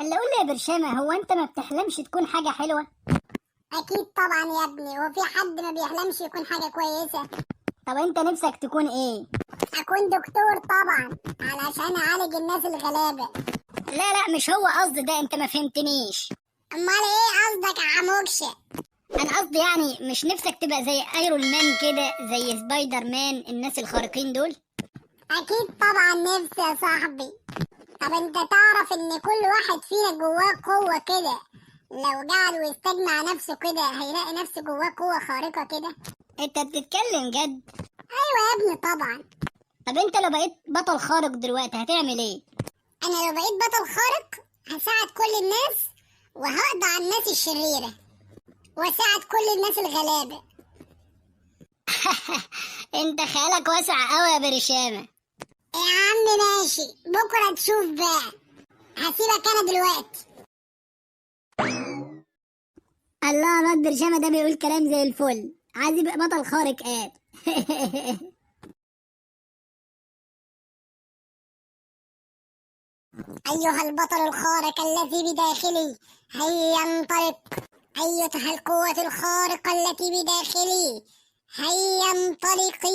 اللي قول لي يا برشامة، هو انت ما بتحلمش تكون حاجة حلوة؟ اكيد طبعا يا ابني، هو في حد ما بيحلمش يكون حاجة كويسة؟ طب انت نفسك تكون ايه؟ اكون دكتور طبعا، علشان اعالج الناس الغلابة. لا لا، مش هو قصدي ده، انت ما فهمتنيش. امال ايه قصدك يا عموكشة؟ انا قصدي يعني مش نفسك تبقى زي ايرون مان كده، زي سبايدر مان، الناس الخارقين دول؟ اكيد طبعا نفسي يا صاحبي. طب انت تعرف ان كل واحد فينا جواه قوة كده، لو قعد واستجمع نفسه كده هيلاقي نفسه جواه قوة خارقة كده. انت بتتكلم جد؟ ايوه يا ابني طبعا. طب انت لو بقيت بطل خارق دلوقتي هتعمل ايه؟ انا لو بقيت بطل خارق هساعد كل الناس، وهقضي على الناس الشريرة، واساعد كل الناس الغلابة. انت خيالك واسع قوي يا برشامة. يا عم ماشي، بكرة تشوف بقى، هسيبك انا دلوقتي. الله، الواد برشامة ده بيقول كلام زي الفل، عايز يبقى بطل خارق قال. أيها البطل الخارق الذي بداخلي، هيا انطلق. أيتها القوة الخارقة التي بداخلي، هيا انطلقي.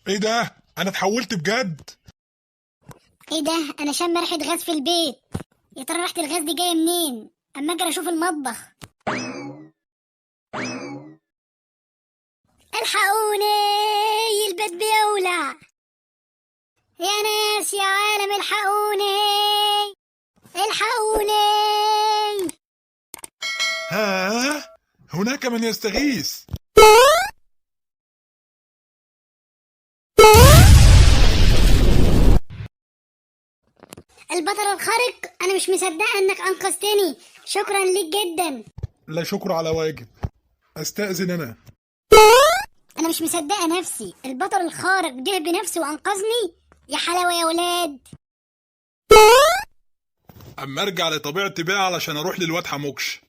ايه ده؟ انا اتحولت بجد. ايه ده؟ انا شم ريحة غاز في البيت، يا ترى ريحة الغاز دي جاية منين؟ اما اجري اشوف المطبخ. الحقوني، البيت بيولع يا ناس، يا عالم، الحقوني الحقوني. ها، هناك من يستغيث. البطل الخارق، انا مش مصدقه انك انقذتني، شكرا ليك جدا. لا شكر على واجب، استأذن انا. انا مش مصدقه نفسي، البطل الخارق جه بنفسه وانقذني، يا حلاوه يا ولاد. اما ارجع لطبيعتي بقى علشان اروح للواد حموكش.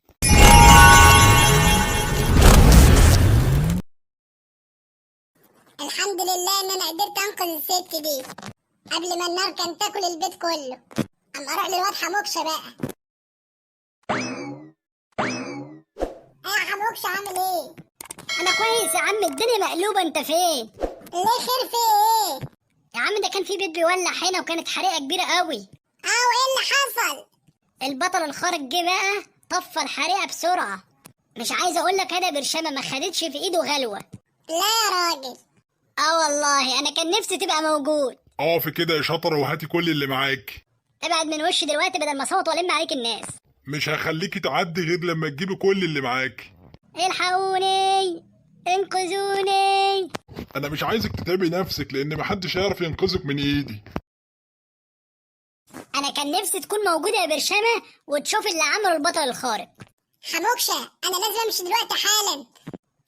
الحمد لله إن أنا قدرت أنقذ الست دي قبل ما النار كان تاكل البيت كله. أما أروح للواد حموكشة بقى. إيه يا حموكشة، عامل إيه؟ انا كويس يا عم، الدنيا مقلوبه، انت فين؟ ليه، خير في إيه؟ يا عم ده كان في بيت بيولع هنا وكانت حريقه كبيره قوي. أه، وإيه اللي حصل؟ البطل الخارق جه بقى طفى الحريقه بسرعه. مش عايز اقول لك، انا برشامه ما خدتش في ايده غلوه. لا يا راجل. اه والله انا كان نفسي تبقى موجود. اقفي كده يا شطره وهاتي كل اللي معاك. ابعد من وشي دلوقتي بدل ما اصوت والم عليك الناس. مش هخليكي تعدي غير لما تجيبي كل اللي معاك. الحقوني، انقذوني. انا مش عايزك تتعبي نفسك لان محدش هيعرف ينقذك من ايدي. انا كان نفسي تكون موجوده يا برشامه وتشوف اللي عمله البطل الخارق. حموكشة أنا لازم أمشي دلوقتي حالا.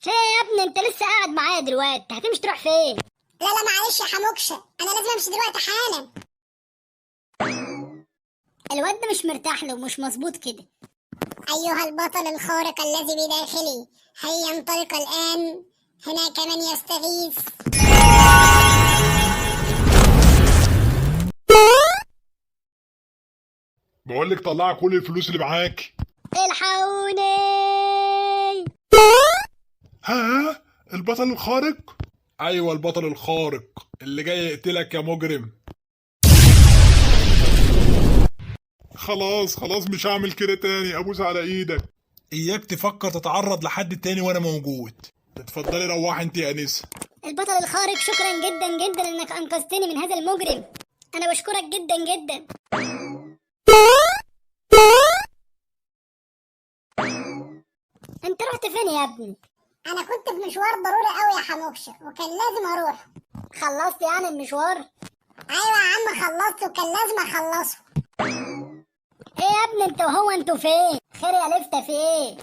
فين يا ابني؟ انت لسه قاعد معايا دلوقتي، هتمشي تروح فين؟ لا لا معلش يا حموكشة، أنا لازم أمشي دلوقتي حالا. الواد ده مش مرتاح له، مش مظبوط كده. أيها البطل الخارق الذي بداخلي، هيا انطلق الآن، هناك من يستغيث. بقول لك طلعي كل الفلوس اللي معاك. الحقوني. ها، البطل الخارق؟ ايوه البطل الخارق اللي جاي يقتلك يا مجرم. خلاص خلاص مش هعمل كده تاني، ابوس على ايدك. اياك تفكر تتعرض لحد تاني وانا موجود. اتفضلي روحي انت يا انسه. البطل الخارق، شكرا جدا جدا انك انقذتني من هذا المجرم، انا بشكرك جدا جدا. انت رحت فين يا ابني؟ أنا كنت في مشوار ضروري أوي يا حموكشة، وكان لازم أروح. خلصت يعني المشوار؟ أيوة يا عم خلصت، وكان لازم أخلصه. ايه يا ابني انت وهو انتوا فين؟ خير يا لفتة، في ايه؟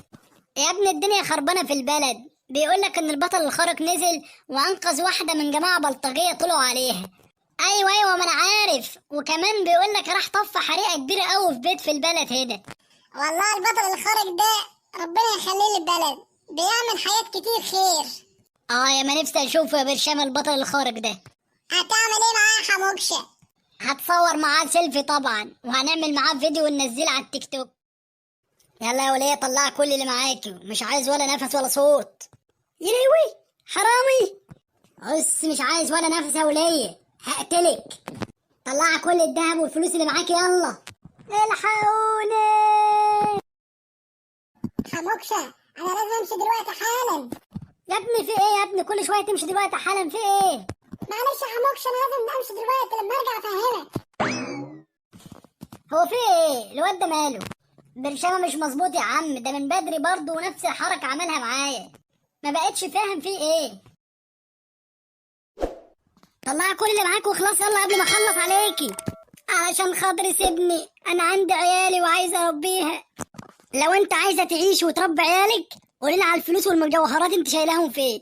يا ابني الدنيا خربانة في البلد، بيقولك ان البطل الخارق نزل وانقذ واحدة من جماعة بلطجية طلعوا عليها. ايوه ايوه ما انا عارف، وكمان بيقولك راح طفى حريقة كبيرة قوي في بيت في البلد هنا. والله البطل الخارق ده ربنا يخليه للبلد، بيعمل حاجات كتير خير. اه يا ما نفسي اشوفه يا برشام البطل الخارق ده. هتعمل ايه معاه يا حموكشة؟ هتصور معاه سيلفي طبعا، وهنعمل معاه فيديو وننزله على التيك توك. يلا يا ولية طلع كل اللي معاكي، مش عايز ولا نفس ولا صوت. يا لهوي حرامي، بص مش عايز ولا نفس يا ولية، هقتلك. طلع كل الذهب والفلوس اللي معاكي يلا. الحقوني حموكشة انا لازم امشي دلوقتي حالا. يا ابني في ايه يا ابني؟ كل شوية تمشي دلوقتي حالا، في ايه؟ معلش يا حموكشة انا لازم امشي دلوقتي، لما ارجع افهمك. هو في ايه الواد ده ماله؟ برشامه مش مظبوط يا عم، ده من بدري برضه ونفس الحركة عملها معايا، ما بقتش فاهم فيه ايه. طلع كل اللي معاك وخلاص يلا قبل ما اخلص عليكي. علشان خاطري سيبني، انا عندي عيالي وعايزه اربيها. لو انت عايزه تعيش وتربي عيالك قولي لي على الفلوس والمجوهرات انت شايلاهم فين.